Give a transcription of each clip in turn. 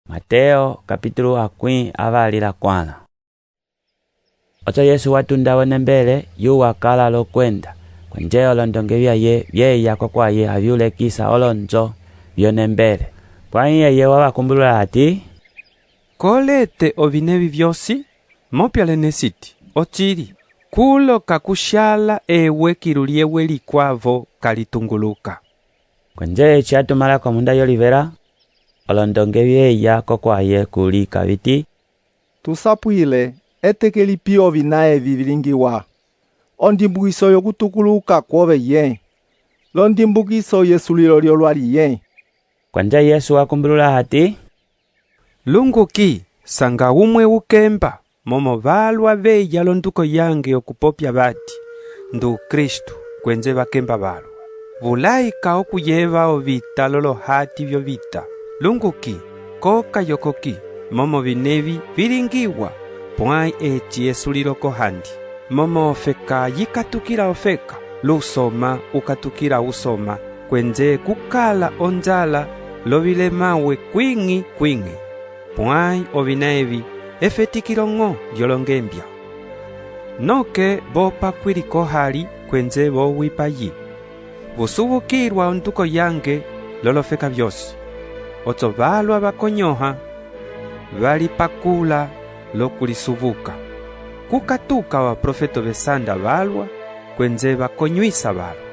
Mateo kapitulu akuĩ 24. Oco Yesu wa tunda vonembele yu wa kala loku enda, kuenje olondonge viaye vieya kokuaye ha viu lekisa olonjo vionembele. Puãi eye wa va kumbulula hati, Ko lete ovina evi viosi? Mopia lene siti, Ocili, kulo ka ku siala ewe kilu liewe likuavo ka li tunguluka. Kuenje eci a tumala komunda yOlivera, olondonge vieya kokuaye kulika viti, Tu sapuile, eteke lipi ovina evi vi lingiwa? Ondimbukiso yoku tukuluka kuove ye? Londimbukiso yesulilo lioluali ye? Kuenje Yesu wa kumbulula hati, Lunguki, sanga umue u kemba, momo valua veya londuko yange oku popia vati, Ndu Kristu, kuenje va kemba valua. Vu laika oku yeva ovita lolohati viovita. Lunguki, ko ka yokoki, momo ovina evi vi lingiwa, puãi eci esuliloko handi. Momo ofeka yi katukila ofeka, lusoma u katukila usoma, kuenje ku kala onjala lovilemawe kuiñi kuiñi. Puãi ovina evi efetikilo ño liolongembia. Noke vo pakuili kohali kuenje vo wipayi. Vu suvukilua onduko yange lolofeka viosi. Oco valua va konyoha, va lipakula loku lisuvuka. Ku katuka ovaprofeto vesanda valua kuenje va konyuisa valua.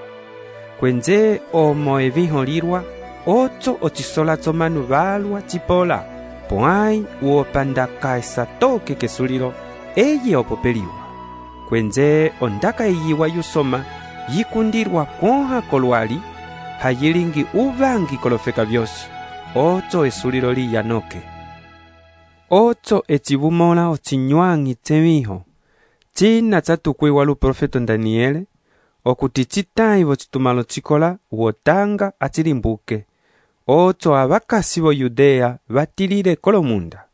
Kuenje omo evĩho lilua, oco ocisola comanu valua ci pola. Puãi u o pandakaisa toke kesulilo, eye o popeliwa. Kuenje ondaka eyi yiwa yusoma yi kundilua kuõha koluali, ha yi lingi uvangi kolofeka viosi, oco esulilo liya noke. Oco eci vu mõla ocinyuañi cevĩho, cina ca tukuiwa luprofeto Daniele, okuti ci tãi vocitumãlo ci kola, u o tanga a ci limbuke, oco ava kasi vo Yudea va tilile kolomunda.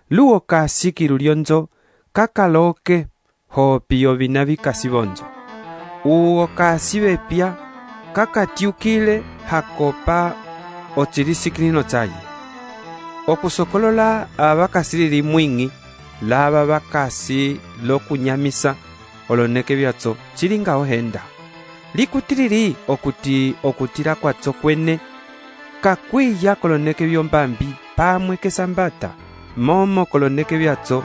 Lu o kasi kilu lionjo ka ka loke hopi ovina vi kasi vonjo. U o kasi vepia ka ka tiukile ha kopa ocilisikilĩlo caye. Oku sokolola ava va kasilili muiñi lava va kasi loku nyamisa oloneke viaco ci linga ohenda. Likutilili okuti okutila kuaco kuene ka kuiya koloneke viombambi pamue kesambata, momo koloneke viaco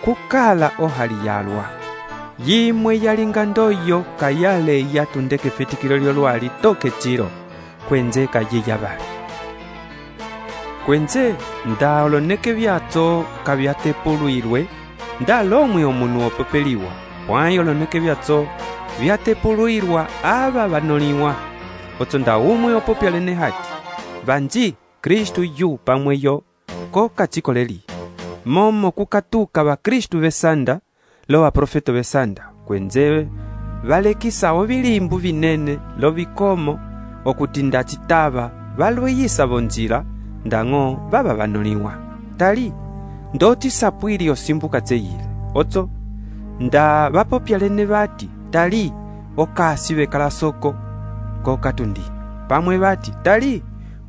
ku kala ohali yalua. Yimue ya linga ndoyo ka ya leya tunde kefetikilo lioluali toke cilo, kuenje ka yiya vali. Kuenje nda oloneke viaco ka via tepuluilue, nda lomue omunu o popeliwa, puãi oloneke viaco via tepuluilua ava va nõliwa. Oco nda umue o popia lene hati, Vanji, Kristu yu pamue yo, ko ka ci koleli. Momo ku katuka va Kristu vesanda lovaprofeto vesanda, kuenje va lekisa ovilimbu vinene lovikomo okuti nda ci tava va lueyisa vonjila ndaño vava va nõliwa. Tali, ndo ci sapuili osimbu ka ceyile. Oco, nda va popia lene vati, Tali, o kasi vekalasoko, ko ka tundi. Pamue vati, Tali,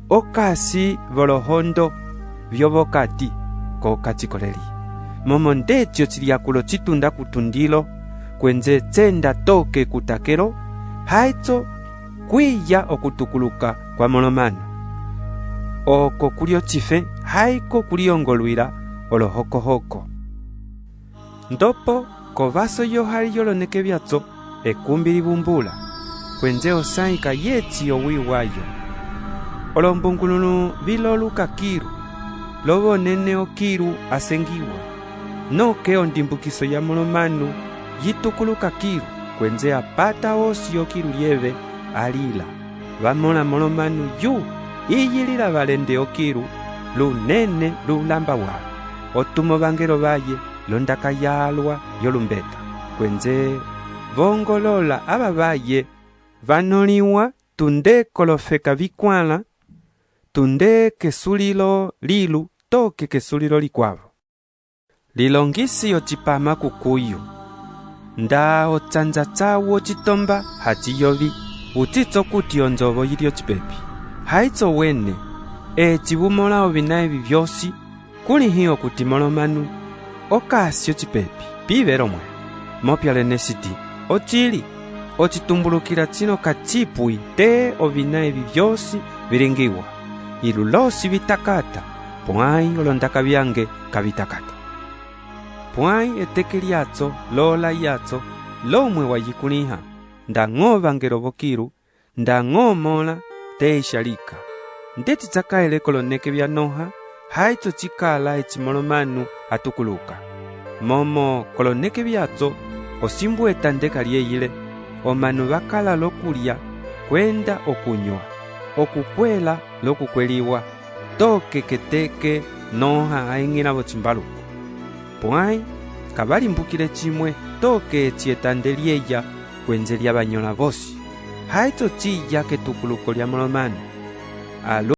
o kasi volohondo viovokati, ko ka ci koleli. Momo ndeci ociliakulo ci tunda kutundilo, kuenje cenda toke kutakelo, haico kuiya oku tukuluka kua Mõlomanu. Oko kuli ocife, haiko ku liongoluila olohokohoko. Ndopo, kovaso yohali yoloneke viaco, ekumbi li vumbula, kuenje osãi ka yeci owui wayo. Olombungululu vi loluka kilu, lovonene o kilu a sengiwa. Noke ondimbukiso ya Mõlomanu yi tukuluka kilu, kuenje apata osi o kilu lieve a lila. Va mõla Mõlomanu yu iyilila valende o kilu lunene lulamba walua. O tuma ovangelo vaye londaka yalua yolumbeta, kuenje vongolola ava vaye va nõliwa tunde kolofeka vikuãla, tunde kesulilo lilu toke kesulilo likuavo. Lilongisi ocipama kukuyu. Nda ocanja cawo ci tomba ha ci yovi, wucica okuti onjovo yili ocipepi. Haico wene. Eci vu mola ovina evi viosi, kũlĩhi okuti Mõlomanu o kasi ocipepi, pivelo muẽle. Mopia lene siti, ocili, ocitumbulukila cilo ka ci pui te ovina evi viosi vi lingiwa. Ilu losi vi takata, puãi olondaka viange ka vi takata. Puãi eteke liaco lola yaco lomue wa yi kũlĩha, ndaño ovangelo vokilu, ndaño omõla, te Isia lika. Ndeci ca kaile koloneke via Noha, haico ci kala eci Mõlomanu a tukuluka. Momo koloneke viaco, osimbu etande ka lieyile, omanu va kala loku lia kuenda oku nyua, oku kuela loku kueliwa, toke keteke Noha a iñila vocimbaluku. Puãi ka va limbukile cimue toke eci etande lieya kuenje lia va nyõla vosi. Haico ciya ketukuluko lia Mõlomanu. Alu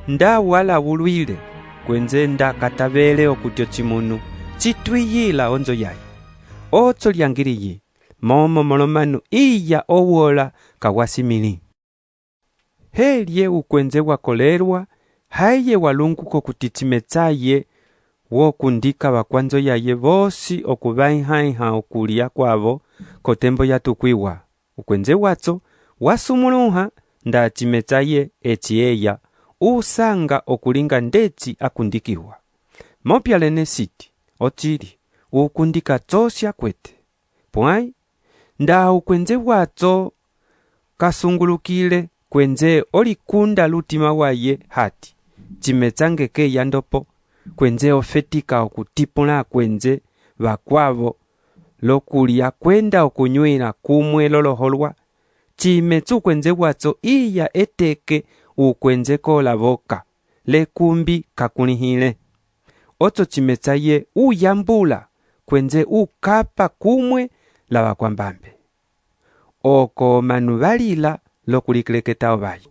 Nda wa lavuluile kuenje nda ka tavele okuti ocimunu ci tuiyila onjo yaye, oco liangiliyi, momo Mõlomanu iya owola ka wa simĩli. Helie ukuenje wa kolelua haeye wa lunguka okuti cime caye wo kundika vakuanjo yaye vosi oku va ĩha ĩha okulia kuavo kotembo ya tukuiwa? Ukuenje waco wa sumũlũha nda cime caye eci eya u sanga oku linga ndeci a kundikiwa. Mopia lene siti, ocili, u kundika cosi a kuete. Puãi, nda ukuenje waco ka sungulukile kuenje o likunda lutima waye hati, cime cange keya ndopo, kuenje o fetika oku tipula akuenje vakuavo loku lia kuenda oku nyuila kumue loloholua, cime cukuenje waco iya eteke ukuenje ko lavoka, lekumbi ka kũlĩhĩle. Oco cime caye u yambula kuenje u kapa kumue la vakuambambe. Oko omanu va lila loku likeleketa ovayo.